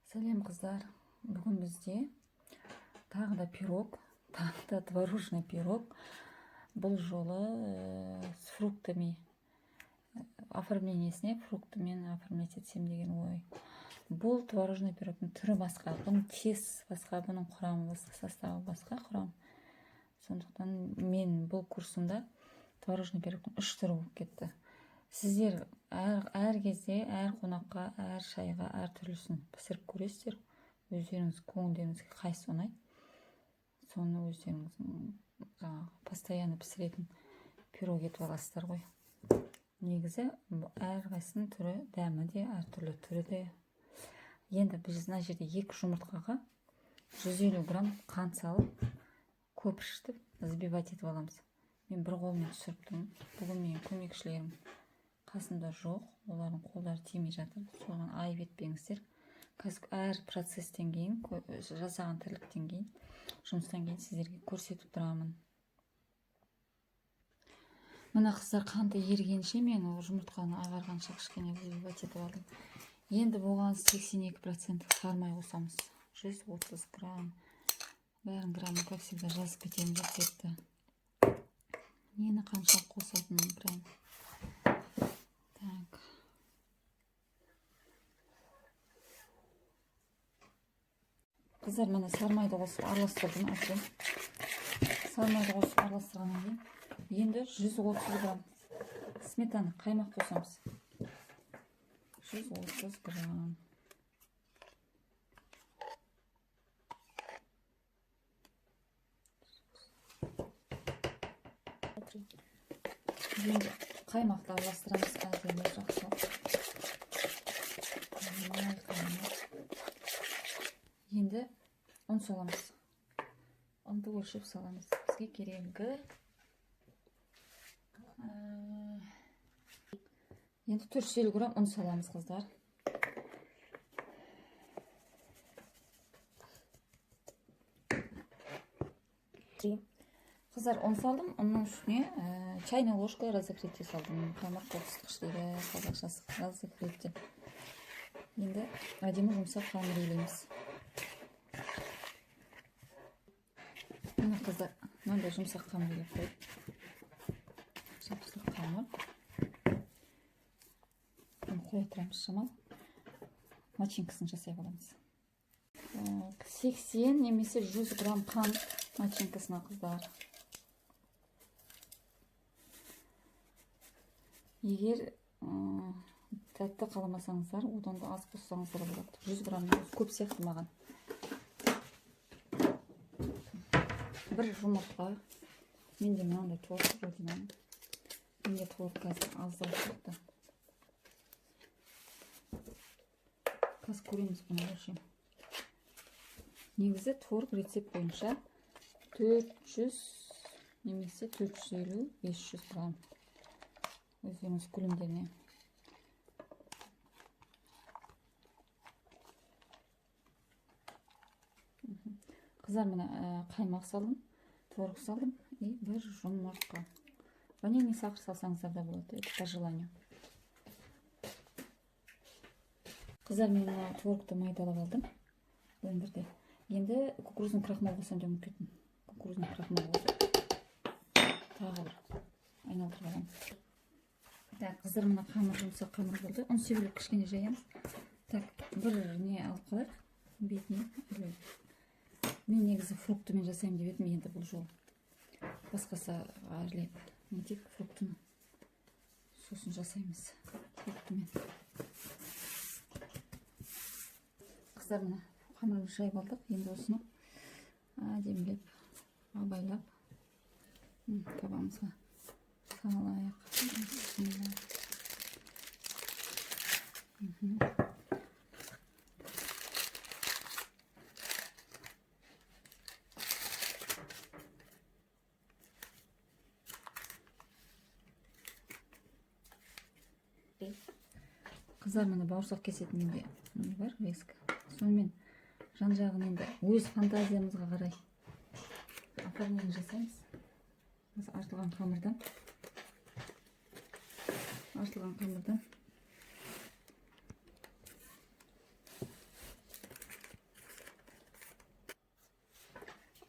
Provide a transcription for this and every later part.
Сәлем, қыздар! Бүгін бізде тағы да пирог, тағы да творожный пирог. Бұл жолы с фруктами, оформлениесіне фруктымен оформлять етсем деген ой. Бұл творожный пирогтың түрі басқа, бұның тес басқа, бұның құрамы басқа, составы басқа, құрам. Сондықтан мен бұл курсымда творожный пирогтың үш түрі болып кетті. Сіздер әр кезде, әр қонаққа, әр шайға әр түрлісін пісіріп көресіздер. Өздеріңіз көңілдеріңізге қайсысы ұнайды, соны өздеріңіздің жаңағы постоянно пісіретін пирог етіп аласыздар ғой. Негізі әрқайсысының түрі, дәмі де әртүрлі, түрі де. Енді біз мына жерде екі жұмыртқаға 150 грамм қант салып, көпіршітіп, взбивать етіп аламыз. Мен бір қолыммен түсіріп тұрмын. Бүгін менің көмекшілерім қасымда жоқ, олардың қолдары тимей жатыр, соған айып етпеңіздер. Қазір әр процесстен кейін, жасаған тірліктен кейін, жұмыстан кейін сіздерге көрсетіп тұрамын. Мына, қыздар, қанты ерігенше, мен ол жұмыртқаны ағарғанша кішкене взбивать етіп алдым. Енді бұған 82% сары май қосамыз, 130 грамм. Бәрін грамм, как всегда, жазып кетемін рецептті, нені қанша қосатынын прям. Так, қыздар, міне, сары майды қосып араластырдым әбден. Сары майды қосып араластырғаннан кейін енді 130 грамм сметана, қаймақ қосамыз, 130 грамм. Енді қаймақты араластырамыз әдемі, жақсылап. Май, қаймақ. Енді ұн саламыз. Ұнды өлшеп саламыз. Бізге керегі енді 450 грамм ұн саламыз, қыздар. Три. Қыздар, ұн салдым. Ұнның үстіне чайная ложка разогретие салдым. Қамыр қопсытқыш дейді қазақшасы, разогретие. Енді әдемі жұмсақ қамыр илейміз. Міне, қыздар, мынандай жұмсақ қамыр илеп қойдым. Жұмсақ қамыр. Бұны қоя тұрамыз шамалы. Начинкасын жасай аламыз. 80 немесе 100 грамм қант начинкасына, қыздар. Егер тәтті қаламасаңыздар, одан да аз қоссаңыздар болады. 100 грамм көп сияқты маған. Бір жұмыртқа. Менде мынандай творог, Родинаның. Менде творог қазір аздау шықты. Қазір көреміз бұны өлшем. Негізі творог рецепт бойынша 400 немесе 450-500 грамм. Өздеріңіз көлемдеріне. Қыздар, міне, қаймақ салдым, творог салдым и бір жұмыртқа. Ванильный сахар салсаңыздар да болады, это по желанию. Қыздар, мен мына творогты майдалап алдым блендерде. Енді кукурузный крахмал қосамын деп ұмытып кеттім. Кукурузный крахмал қосып тағы бір айналдырып аламыз. Так, қыздар, мына қамыр, жұмсақ қамыр болды. Ұн себіліп, кішкене жаямыз. Так, бір не алып қалайық бетіне. Мен негізі фруктымен жасаймын деп едім, енді бұл жолы басқасы әрлеп нетейік фруктыны, сосын жасаймыз фруктымен. Қыздар, мына қамырымызды жайып алдық. Енді осыны әдемілеп, абайлап табамызға салайық. Бисмилля. Три. Қыздар, міне, бауырсақ кесетін менде не бар, резка. Сонымен жан жағын енді өз фантазиямызға қарай оформление жасаймыз. Осы артылған қамырдан.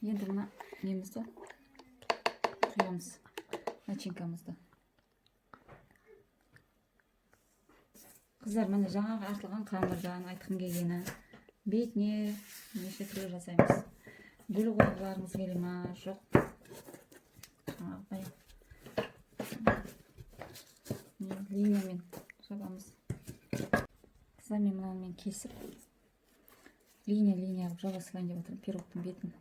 Енді мына немізді құямыз, начинкамызды. Қыздар, міне жаңағы артылған қамырдан айтқым келгені, бетіне неше түрлі жасаймыз. Гүл қойғыларыңыз келе ма? Жоқ. Жаңағыдай линиямен жабамыз. Қыздар, мен мынаны кесіп линия-линия қылып жаба салайын деп отырмын пирогтың бетін.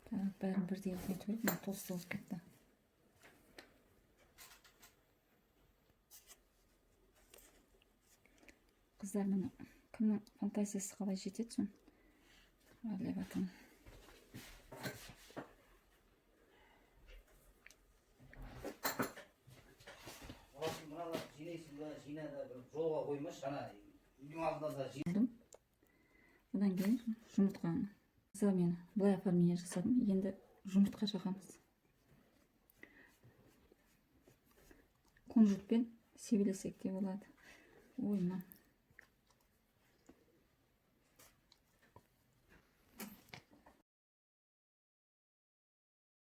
Так, бәрін бірдей қылып нету керек, мына толстый болып кетті. Қыздар, міне кімнің фантазиясы қалай жетеді, соны әрлеп жатырмын. Мыналар жинайсың ба, жина да бір жолға қоймашы, ана үйдің алдында да жина. Одан кейін жұмыртқаны. Қыздар, мен былай оформление жасадым. Енді жұмыртқа жағамыз. Кунжутпен себелесек те болады. Ой, мына